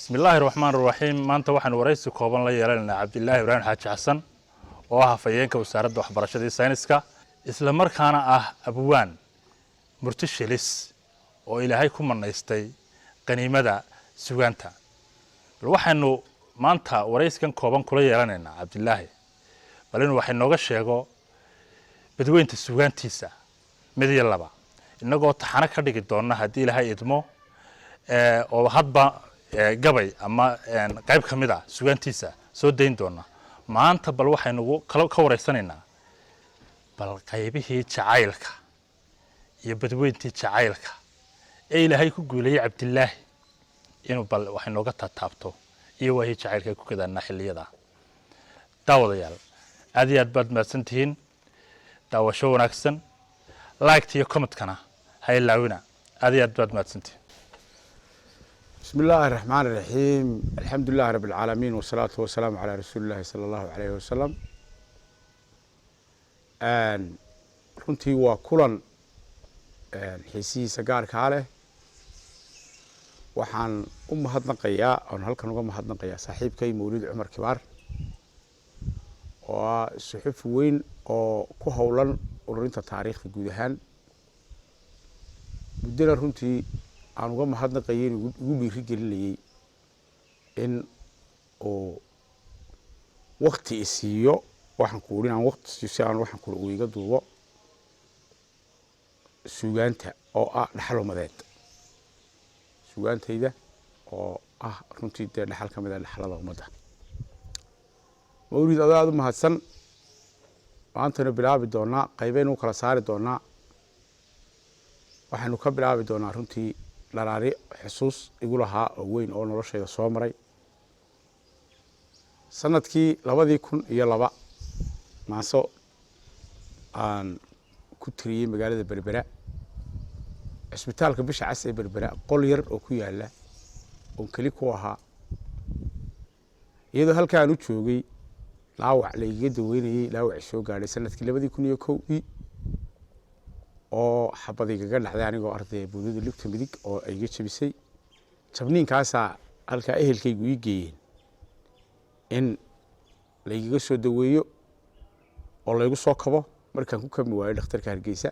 Bismi illaahi raxmaan raxiim. Maanta waxaanu waraysi kooban la yeelanaynaa Cabdilaahi Ibraahim Xaaji Xasan, oo ah hafayeenka Wasaaradda Waxbarashada iyo Sayniska, isla markaana ah abwaan murti shilis oo Ilaahay ku manaystay qaniimada sugaanta. Bal waxaynu maanta waraysigan kooban kula yeelanaynaa Cabdilaahi bal inuu wax inooga sheego badweynta sugaantiisa, mid iyo laba, innagoo taxano ka dhigi doona haddii Ilaahay idmo, oo hadba gabay ama qayb ka mid a sugaantiisa soo dayn doona. Maanta bal waxaynu ka wareysanaynaa bal qaybihii jacaylka iyo badweyntii jacaylka ee Ilaahay ku guuleeyey Cabdilaahi inuu bal wax inooga taataabto iyo waahii jacaylka ay ku gadaanaa xilliyada. Daawadayaal, aad iyo aad baad mahadsan tihiin. Daawasho wanaagsan. Liketa iyo commentkana ha ilaawina. Aad iyo aad baad mahadsantihiin. بسم الله الرحمن الرحيم، الحمد لله رب العالمين، والصلاة والسلام على رسول الله صلى الله عليه وسلم. Runtii waa kulan xiisihiisa gaarkaa leh. Waxaan u mahadnaqayaa oon halkan uga mahadnaqayaa saaxiibkay Mawlid Cumar Kibaar, oo ah suxufi weyn oo ku howlan ururinta taariikhda guud ahaan. Muddana runtii aan uga mahadnaqayay in igu dhiiri gelinayay in uu wakti isiiyo, waxaan ku uri aan wakti siiyo si aan waxaan ku uu iga duubo suugaanta oo ah dhaxal umadeed, suugaantayda oo ah runtii dee dhaxal ka mid ah dhaxalada ummadda. Mawlid, adoo aada u mahadsan, maantaynu bilaabi doonaa, qaybaynu u kala saari doonaa. Waxaynu ka bilaabi doonaa runtii dharaari xusuus igu lahaa oo weyn oo noloshayda soo maray. Sanadkii 2002 maaso aan ku tiriyey magaalada Berbera, Cisbitaalka Bisha Cas ee Berbera, qol yar oo ku yaala oon keli ku ahaa, iyadoo halka aan u joogay dhaawac laigaga daweynayey, dhaawac soo gaadhay sanadkii 2001-dii oo xabad igaga dhacday anigoo ardaya buudada lugta midig oo iga jabisay. Jabniinkaasaa halkaa ehelkaygu ii geeyeen in laygaga soo daweeyo oo laygu soo kabo markaan ku kami waayo dhakhtarka Hargeysa.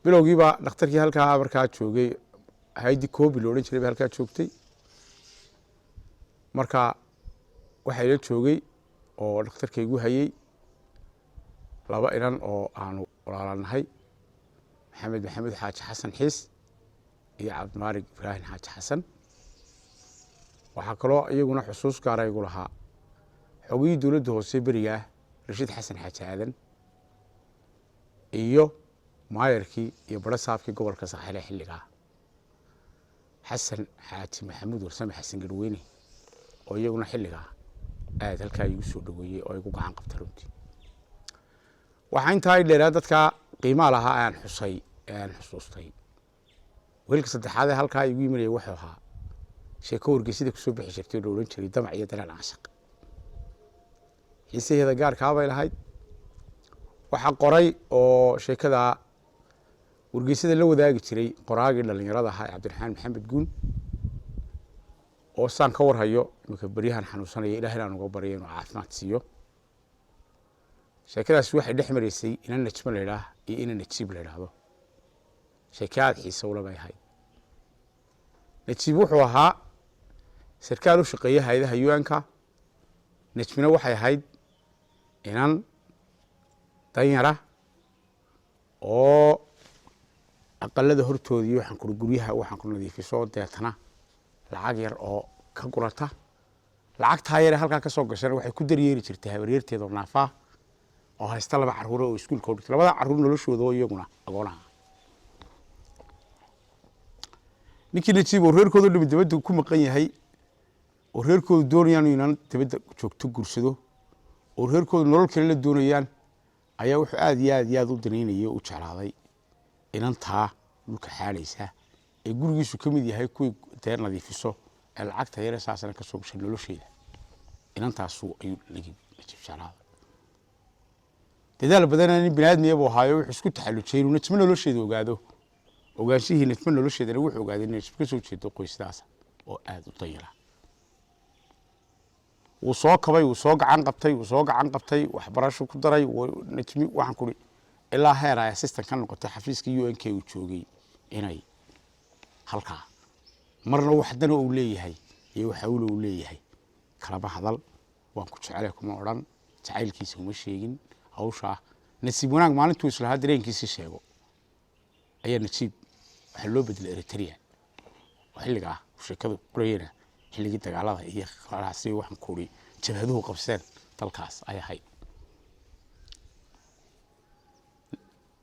Bilowgiiba dhakhtarkii halkaa markaa joogay, haydi Koobi lo odhan jiray ba halkaa joogtay. Marka waxaa ila joogay oo dhakhtarka igu hayey laba inan oo aanu walaalanahay, Maxamed Maxamed Xaaji Xasan Xiis iyo Cabdimaalig Ibraahim Xaaji Xasan. Waxaa kaloo iyaguna xusuus gaara igu lahaa xogiyii dowladda hoose beriga ah, Rashiid Xasan Xaaji Aadan, iyo maayarkii iyo barasaabkii gobolka Saaxile xilligaa, Xasan Xaaji Maxamuud Warsame, Xasan Garweyne, oo iyaguna xilligaa aada halkaa igu soo dhaweeyey oo igu gacan qabta. Runtii waxaa intaa i dheeraa dadkaa qiimaa lahaa aan xusay ee aan xusuustay. Weelka saddexaad ee halkaa igu imanaya wuxuu ahaa sheeko wargeysida kusoo bixi jirtay oo la odhan jiray Damac iyo Dareen Caashaq. Xiisaheeda gaarkaa bay lahayd. Waxaa qoray oo sheekadaa wargeysada la wadaagi jiray qoraagii dhalinyarada ahaa ee Cabdiraxmaan Maxamed Guun, oo saan ka warhayo iminka beryahan xanuunsanaya. Ilahayna aan uga barya inuu caafimaad siiyo. Sheekadaasi waxay dhex maraysay ina Najmo la idhaah iyo ina Najiib la idhaahdo. Sheeke aada xiise ula bay ahayd. Najiib wuxuu ahaa sarkaal u shaqeeya hay-adaha UN-ka. Najmina waxay ahayd inan danyara oo aqalada hortoodii, waxaan kuri, guryaha waxaan ku nadiifiso, deetana lacag yar oo ka gurata. Lacagtaa yare halkaa ka soo gashana waxay ku daryeeri jirtay habaryarteeda oo naafaa oo haysta laba carruur oo iskuulka u dhigtay, labada carruur noloshooda oo iyaguna agoonaha. Ninkii Najiib oo reerkooda dhimi dibadda ku maqan yahay, oo reerkoodu doonayaan inaan dibadda joogto gursado, oo reerkoodu nolol kale la doonayaan, ayaa wuxuu aada iyo aad iyo aada u danaynayay oo u jeclaaday inantaa dhulka xaadhaysa ee gurigiisu ka mid yahay kuwii dee nadiifiso ee lacagta yare saasna ka soo gashay nolosheeda. Inantaasu ayuu Najiib jeclaaday. Dadaal badana nin biniaadmiya buu ahaayo, wuxuu isku taxallujiyay inuu Najmo nolosheeda ogaado. Ogaanshihii Najmo nolosheedana wuxuu ogaaday inay Najmo ka soo jeedo qoysidaasa. Oo aada u dayara wuu soo kabay, wuu soo gacan qabtay, wuu soo gacan qabtay, waxbarasho ku daray. Najmi waxaan kuri ilaa heer ay assistant ka noqotay xafiiska UN-k uu joogay, inay halkaa marna wax dana uu leeyahay iyo wax hawla uu leeyahay kalama hadal. "Waan ku jecelay" kuma odhan, jacaylkiisa uma sheegin hawshaa. Nasiib wanaag, maalintuu islahaa dareenkiisii sheego ayaa Najiib waxaa loo bedelay Eritrea, oo xilligaa sheekadu qorayena xilligii dagaalada iyo qalaasi waxaan ku uri jabhaduhu qabseen dalkaas ay ahayd.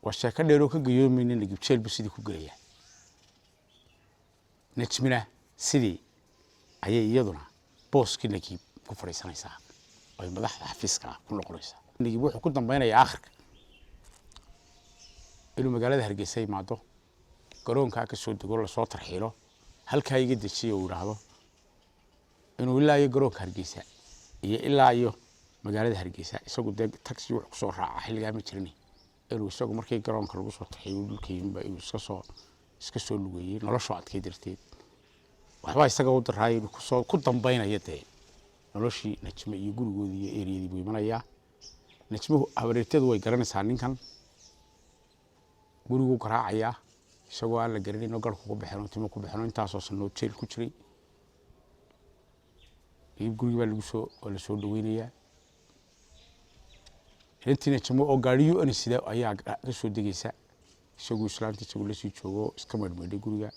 Waa sheeko dheer oo ka gayoomayna. Nagiib jeel buu sidii ku gelayaa. Najmina sidii ayay iyaduna booskii Nagiib ku fadhiisanaysaa, ay madaxda xafiiska ku noqonaysaa. Nagiib wuxuu ku dambeynayaa akhirka inuu magaalada Hargeysa imaado, garoonkaa ka soo dego, lasoo tarxiilo, halkaa iga dejiya uu idhaahdo, inuu ilaa iyo garoonka Hargeysa iyo ilaa iyo magaalada Hargeysa isagu dee taxi wax kusoo raaca xilligaa ma jirin, inuu isagu markii garoonka lagu soo tarxiilo dhulka yimiba inuu iska soo lugeeyey noloshoo adkay darteed. Waxbaa isaga u daraayay inuu kusoo ku dambaynayo dee noloshii Najme iyo gurigoodii iyo eriyadii buu imanayaa. Najmuhu habareerteedu way garanaysaa ninkan. Guriguu garaacayaa isagoo aan la garanayn oo garhku ku baxeen oo timo ku baxeen oo intaasoo sanoo jeel ku jiray. Gurigii baa lagu soo waa lasoo dhaweynayaa. Inantii Najmo oo gaari UN sida ayaa ka soo degeysa. Isagu islaanta isagu lasii joogo, iska maydhmaydhay guriga.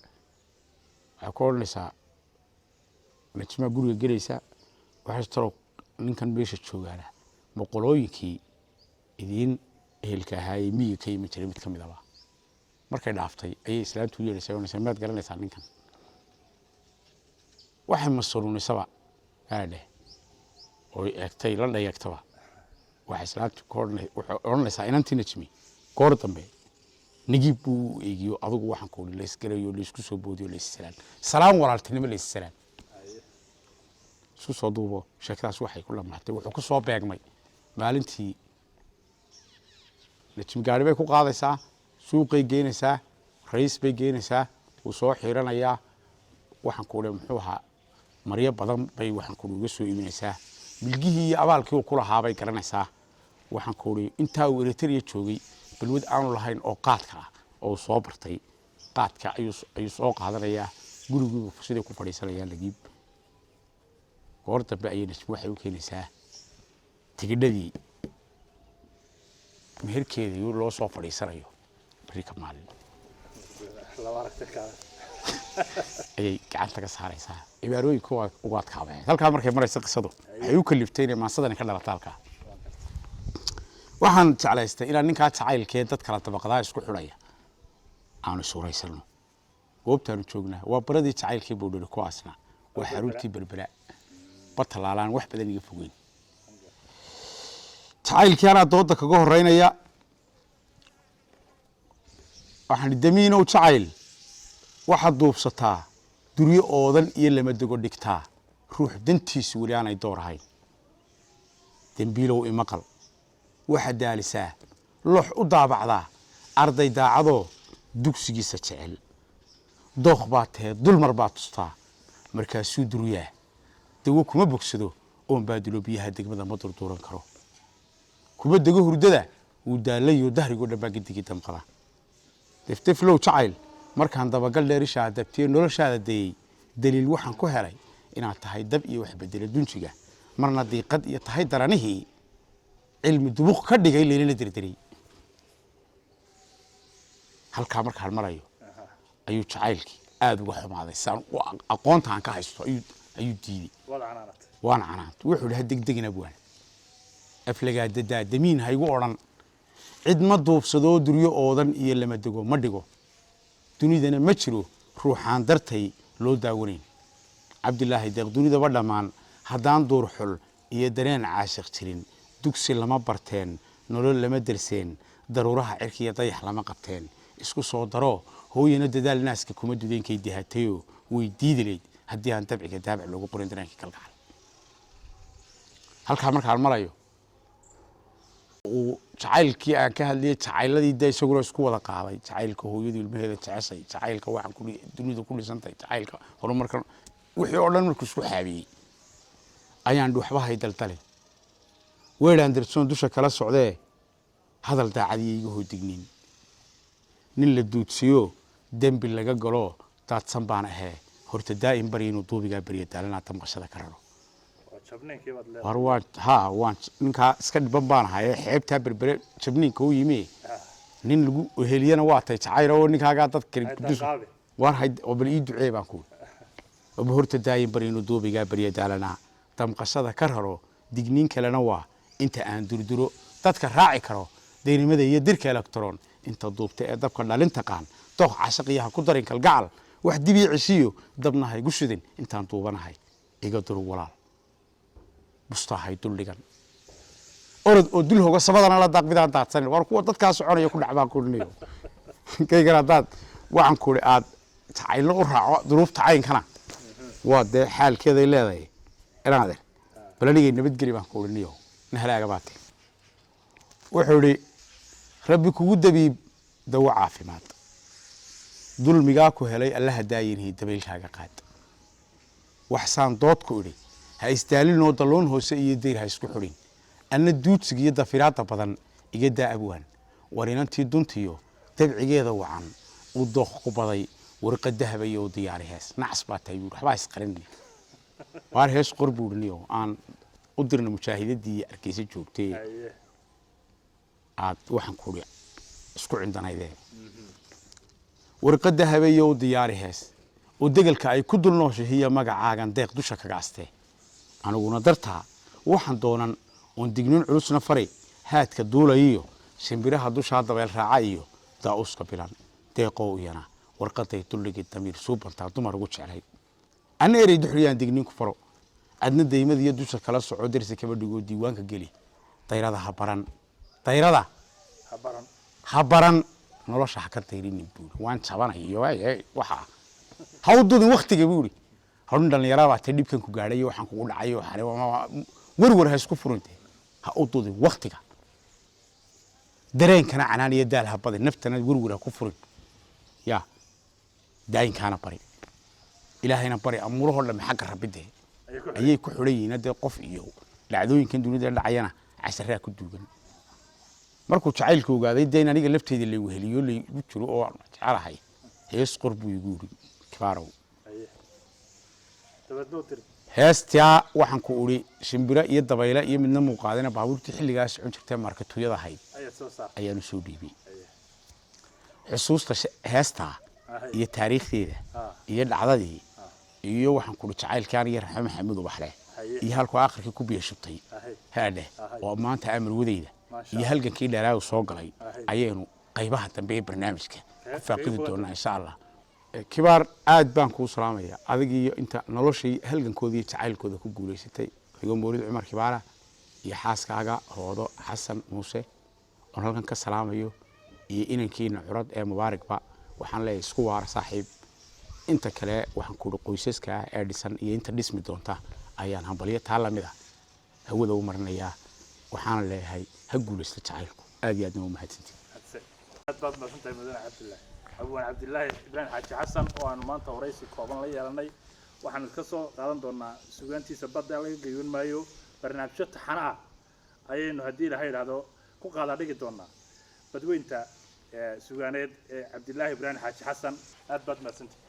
Waxay ku odhanaysaa Najmaa guriga gelaysa, waxay taro ninkan meesha joogaana boqolooyinkii idiin ehelka ahaayey miyiga ka iman jiray mid ka mid aba. Markay dhaaftay ayay islaantu u yeedhaysaa, ohanaysaa, "Maad garanaysaa ninkan?" Waxay masaruunisaba gaadheh oy eegtay la dhayeegtaba, waxay islaantu ku waxay odhanaysaa inantii Najmi goor dambe Nagiib buu u eegiyo, adigu waxaan ku uri laysgarayo, laysku soo boodiyo, layssalaan, salaan walaaltinimo layssalaan isku soo duubo. Sheekadaas waxay ku dhamaatay, wuxuu ku soo beegmay maalintii Najmi gaari bay ku qaadaysaa, suuqay geynaysaa, rays bay geynaysaa, wuu soo xiiranayaa. Waxaan ku uri muxuu ahaa, maryo badan bay waxaan ku uri uga soo iibinaysaa. Milgihii iyo abaalkii uu ku lahaa bay garanaysaa. Waxaan ku uri intaa uu Eritrea joogay balwad aanu lahayn oo qaadka ah oo uu soo bartay, qaadka ayuu soo qaadanayaa. Gurigiibu sidii ku fadhiisanayaa Nagiib. Goor dambe ayay Najmi waxay u keenaysaa tigidhadii meherkeedii loo soo fadhiisanayo beri ka maalin ayay gacanta ka saaraysaa. Cibaarooyinka waa ugu adkaabay halkaa markay maraysa qisadu waxay u kaliftay inay maansadani ka dhalato halkaa. Waxaan jeclaystay inaan ninkaa jacaylkee dad kala dabaqadaa isku xidhaya aanu isuuraysano. Goobtaanu joognaa waa baradii jacaylkii Boodheri ku aasna, waa xaruntii Berbera, batalaalaan wax badan iga fogeyn. Jacaylkii anaa dooda kaga horeynaya. Waxaan damiinow jacayl waxaad duubsataa duryo oodan iyo lama dego dhigtaa ruux dantiisu weli aanay door ahayn. Dembiilow imaqal, waxaad daalisaa loox u daabacdaa arday daacadoo dugsigiisa jecel. Dooq baa tahee dulmar baa tustaa markaasuu duryaa dawo kuma bogsado oon baadilo biyaha degmada ma durduuran karo kuma dego hurdada wuu daalayo dahrigoo dhan baa gidigii damqada. Defdeflow jacayl, markaan dabagal dheerishaa dabtiye noloshaada dayey, daliil waxaan ku helay inaad tahay dab iyo wax bedela dunjiga, marna diiqad iyo tahay daranihii cilmi dubuq ka dhigay leylina derderay. Halkaa markaan marayo ayuu jacaylkii aada uga xumaaday saan aqoonta aan ka haysto ayuu diiday. Waana canaantay. Wuxuu idhi, "Ha degdegina abwaan, aflagaadadaa damiin ha igu odhan. Cid ma duubsadoo duryo oodan iyo lama dego ma dhigo, dunidana ma jiro ruuxaan dartay loo daawanayn. Cabdilaahi Deeq, dunidaba dhammaan haddaan duur xul iyo dareen caashiq jirin, dugsi lama barteen, nolol lama derseen, daruuraha cirkiya dayax lama qabteen. Isku soo daro hooyana dadaal naaska kuma dudeenkay dihatayoo way diidi layd haddii aan dabciga daabac loogu qorin dareenkii kalgacal." Halkaa markaan marayo uu jacaylkii aan ka hadlayay, jacayladii de isaguna isku wada qaaday, jacaylka hooyadu ilmaheeda jeceshay, jacaylka waxaan ku dunidu ku dhisantahay, jacaylka horumarka Wixii oo dhan markuu isku xaabiyey ayaan waxba hay daldalin, weedhaan darsoon dusha kala socdee, hadal daacadiyo iga hoodignin. Nin la duudsiyo, dembi laga galo, daadsan baan ahee. Horta daa'im bari inuu duubigaa barya daalanaa damqashada ka raro. War waan ha waan ninkaa iska dhiban baan ahaye, xeebtaa Berbere jabniinka u yimi. Nin lagu heliyana waa tay jacayl oo ninkaagaa dad kale waar hay oo bal ii ducee baan ku. Oba horta daayin bari inuu duubigaa barya daalanaa damqashada ka raro. Digniin kalena waa inta aan durduro dadka raaci karo, daynimada iyo dirka electron inta duubta ee dabka dhalin taqaan. Dooq cashaqiya ha ku darin kalgacal, wax dib ii ceshiyo, dabna ha igu shidin intaan duubanahay. Iga durug walaal, bustaahay duldhigan, orod oo dul hoga, sabadana la daaq midaan daadsanin. War kuwa dadkaa soconaya ku dhacbaan kudhinayo kaygan. Haddaad waxaan ku aad jacaylna u raaco duruufta caynkana, waa dee xaalkeeday leedahay. Inaadeer bal anigay nabadgeli baan ku odhinayo, nin halaaga baa tahay. Wuxuu idhi: Rabbi kugu dabiib dawo caafimaad, dulmigaa ku helay Allaha daayinhi dabaylkaaga qaad. Waxsaan dood ku idhi ha isdaalinoo, dalloon hoose iyo dayr ha isku xidhin. Anna duudsiga iyo dafiraadda badan iga daa abwaan. War inantii duntiyo dabcigeeda wacan uu dooq ku baday, warqa dahaba iyo u diyaari hees. Nacas baa tahay buuri, waxbaa isqarinay. Waar hees qor buuriniyo aan u dirna mujaahidadii Arkeysa joogtay aad waxaan ku idhi isku cindanaydeen. Warqa dahaba iyo u diyaari hees oo degelka ay ku dul nooshahiya magacaagan deeq dusha kaga astee. Aniguna dartaa waxaan doonan oon digniin culusna fari haadka duulayiyo shimbiraha dushaa dabeel raaca iyo daa-uska bilan. Deeqow iyana warqaday duldhigi damiir suubantaa dumar ugu jeclay. Anna erey duxriyaan digniin ku faro, adna daymada iyo dusha kala soco, dersi kaba dhigoo diiwaanka geli. Dayrada ha baran, dayrada ha baran, nolosha ha ka dayrinin buuri. Waan jabanayo waxa ha u dudin waktiga buuri. Horun dhallinyarada baa tay, dhibkan ku gaadhay iyo waxaan kugu dhacay, waxaan werwer ha isku furinte. Ha u dudin waktiga, dareenkana canaan iyo daal ha badin, naftana werwer ha ku furin. Ya daayinkaana bari, Ilaahayna bari, amuurahoo dhamme xagga Rabbidee ayay ku xidhan yihiin. Haddee qof iyo dhacdooyinkan dunida dhacayana casharaa ku duugan. Markuu jacaylka ogaaday dee in aniga lafteyda la weheliyo laygu jiro oo aan jecelahay, hees qor buu igu yidhi. Kibaarow, heestaa waxaan ku idhi shimbiro iyo dabayle iyo midna muuqaadina, baabuurtii xilligaa socon jirtay markatuyada ahayd ayaanu soo dhiibay. Xusuusta heestaa iyo taariikhdeeda iyo dhacdadii iyo waxaan ku idhi jacaylkaan iyo Raxme Maxamuud Ubaxle iyo halkuu aakhirkii ku biyo shubtay haadheh oo maanta amar wadayda iyo halgankii dheeraagu soo galay ayaynu qaybaha dambe ee barnaamijka ku faaqidi doonaa, insha Allah. Kibaar, aad baan kuu salaamaya adig iyo inta noloshii halgankooda iyo jacaylkooda ku guulaysatay, adigoo Mawlid Cumar Kibaara iyo xaaskaaga Hoodo Xasan Muuse oon halkan ka salaamayo iyo inankiina curad ee Mubaaragba. Waxaan leeyahay isku waara saaxiib. Inta kale waxaan ku qoysaska ah ee dhisan iyo inta dhismi doonta ayaan hambalyo taa lamid ah hawada u marinayaa. Waxaana leeyahay ha guulaysta jacaylku. Aad iyo aadna u mahadsantihi. Aad baad mahadsantahay, mudane Cabdillaahi. Abwaan Cabdillaahi Ibraahim Xaaji Xasan oo aanu maanta waraysi kooban la yeelanay, waxaanu ka soo qaadan doonaa sugaantiisa badda laga gayuun maayo. Barnaamijyo taxano ah ayaynu haddii Ilahay idhaahdo ku qaadaa dhigi doonaa badweynta sugaaneed ee Cabdillaahi Ibraahim Xaaji Xasan. Aad baad mahadsantahay.